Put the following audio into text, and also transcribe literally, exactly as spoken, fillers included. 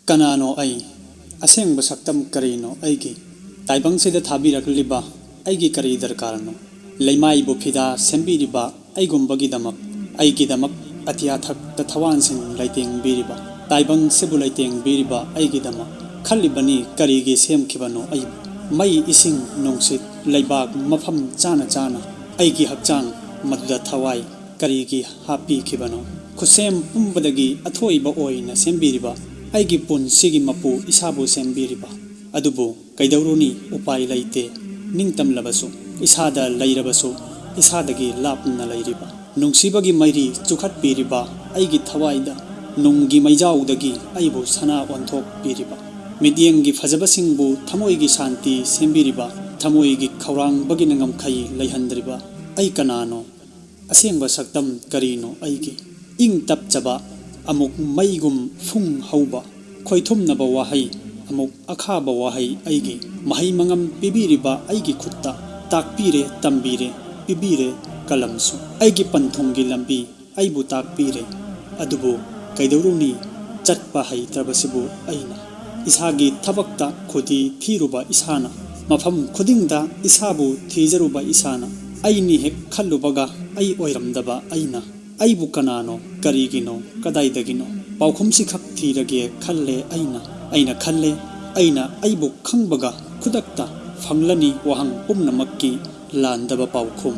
ꯀꯅꯥꯅꯣ ꯑꯩ? ꯑꯁꯦꯡꯕ ꯁꯛꯇꯝ ꯀꯔꯤꯅꯣ ꯑꯩꯒꯤ? ꯇꯥꯏꯕꯪꯁꯤꯗ ꯊꯥꯕꯤꯔꯛꯂꯤꯕ ꯑꯩꯒꯤ ꯀꯔꯤ ꯗꯔꯀꯥꯔꯅꯣ? ꯂꯩꯃꯥꯏꯕꯨ ꯐꯤꯗꯥ ꯁꯦꯝꯕꯤꯔꯤꯕ ꯑꯩꯒꯨꯝꯕꯒꯤꯗꯃꯛ, ꯑꯩꯒꯤꯗꯃꯛ ꯑꯇꯤꯌꯥ ꯊꯛꯇ ꯊꯋꯥꯟꯁꯤꯡ ꯂꯩꯇꯦꯡꯕꯤꯔꯤꯕ, ꯇꯥꯏꯕꯪꯁꯤꯕꯨ ꯂꯩꯇꯦꯡꯕꯤꯔꯤꯕ ꯑꯩꯒꯤꯗꯃꯛ ꯈꯜꯂꯤꯕꯅꯤ꯫ ꯀꯔꯤꯒꯤ ꯁꯦꯝꯈꯤꯕꯅꯣ ꯑꯩꯕꯨ? ꯃꯩ, ꯏꯁꯤꯡ, ꯅꯨꯡꯁꯤꯠ, ꯂꯩꯕꯥꯛ, ꯃꯐꯝ ꯆꯥꯅ ꯆꯥꯅ ꯑꯩꯒꯤ ꯍꯛꯆꯥꯡ ꯃꯗꯨꯗ ꯊꯋꯥꯏ ꯀꯔꯤꯒꯤ ꯍꯥꯞꯄꯤꯈꯤꯕꯅꯣ? ꯈꯨꯠꯁꯦꯝ ꯄꯨꯝꯕꯗꯒꯤ ꯑꯊꯣꯏꯕ ꯑꯣꯏꯅ ꯁꯦꯝꯕꯤꯔꯤꯕ ꯑꯩꯒꯤ ꯄꯨꯟꯁꯤꯒꯤ ꯃꯄꯨ ꯏꯁꯥꯕꯨ ꯁꯦꯝꯕꯤꯔꯤꯕ ꯑꯗꯨꯕꯨ ꯀꯩꯗꯧꯔꯨꯅꯤ? ꯎꯄꯥꯏ ꯂꯩꯇꯦ꯫ ꯅꯤꯡꯇꯝꯂꯕꯁꯨ, ꯏꯁꯥꯗ ꯂꯩꯔꯕꯁꯨ, ꯏꯁꯥꯗꯒꯤ ꯂꯥꯞꯅ ꯂꯩꯔꯤꯕ ꯅꯨꯡꯁꯤꯕꯒꯤ ꯃꯩꯔꯤ ꯆꯨꯈꯠꯄꯤꯔꯤꯕ ꯑꯩꯒꯤ ꯊꯋꯥꯏꯗ ꯅꯨꯡꯒꯤ ꯃꯩꯖꯥꯎꯗꯒꯤ ꯑꯩꯕꯨ ꯁꯅꯥ ꯑꯣꯟꯊꯣꯛꯄꯤꯔꯤꯕ, ꯃꯤꯠꯌꯦꯡꯒꯤ ꯐꯖꯕꯁꯤꯡꯕꯨ ꯊꯃꯣꯏꯒꯤ ꯁꯥꯟꯇꯤ ꯁꯦꯝꯕꯤꯔꯤꯕ, ꯊꯃꯣꯏꯒꯤ ꯈꯧꯔꯥꯡꯕꯒꯤꯅ ꯉꯝꯈꯩ ꯂꯩꯍꯟꯗ꯭ꯔꯤꯕ ꯑꯩ ꯀꯅꯥꯅꯣ? ꯑꯁꯦꯡꯕ ꯁꯛꯇꯝ ꯀꯔꯤꯅꯣ ꯑꯩꯒꯤ? ꯏꯪ ꯇꯞꯆꯕ, ꯑꯃꯨꯛ ꯃꯩꯒꯨꯝ ꯐꯨꯡ ꯍꯧꯕ, ꯈꯣꯏꯊꯨꯝꯅꯕ ꯋꯥꯍꯩ, ꯑꯃꯨꯛ ꯑꯈꯥꯕ ꯋꯥꯍꯩ ꯑꯩꯒꯤ꯫ ꯃꯍꯩ ꯃꯉꯝ ꯄꯤꯕꯤꯔꯤꯕ ꯑꯩꯒꯤ ꯈꯨꯠꯇ ꯇꯥꯛꯄꯤꯔꯦ, ꯇꯝꯕꯤꯔꯦ, ꯄꯤꯕꯤꯔꯦ ꯀꯂꯝꯁꯨ꯫ ꯑꯩꯒꯤ ꯄꯟꯊꯨꯡꯒꯤ ꯂꯝꯕꯤ ꯑꯩꯕꯨ ꯇꯥꯛꯄꯤꯔꯦ꯫ ꯑꯗꯨꯕꯨ ꯀꯩꯗꯧꯔꯨꯅꯤ? ꯆꯠꯄ ꯍꯩꯇ꯭ꯔꯕꯁꯤꯕꯨ ꯑꯩꯅ꯫ ꯏꯁꯥꯒꯤ ꯊꯕꯛꯇ ꯈꯨꯗꯤ ꯊꯤꯔꯨꯕ ꯏꯁꯥꯅ, ꯃꯐꯝ ꯈꯨꯗꯤꯡꯗ ꯏꯁꯥꯕꯨ ꯊꯤꯖꯔꯨꯕ ꯏꯁꯥꯅ꯫ ꯑꯩꯅꯤ ꯍꯦꯛ ꯈꯜꯂꯨꯕꯒ ꯑꯩ ꯑꯣꯏꯔꯝꯗꯕ ꯑꯩꯅ꯫ ꯑꯩꯕꯨ ꯀꯅꯥꯅꯣ, ꯀꯔꯤꯒꯤꯅꯣ, ꯀꯗꯥꯏꯗꯒꯤꯅꯣ? ꯄꯥꯎꯈꯨꯝꯁꯤꯈꯛ ꯊꯤꯔꯒꯦ ꯈꯜꯂꯦ ꯑꯩꯅ꯫ ꯑꯩꯅ ꯈꯜꯂꯦ, ꯑꯩꯅ ꯑꯩꯕꯨ ꯈꯪꯕꯒ ꯈꯨꯗꯛꯇ ꯐꯪꯂꯅꯤ ꯋꯥꯍꯪ ꯄꯨꯝꯅꯃꯛꯀꯤ ꯂꯥꯟꯗꯕ ꯄꯥꯎꯈꯨꯝ꯫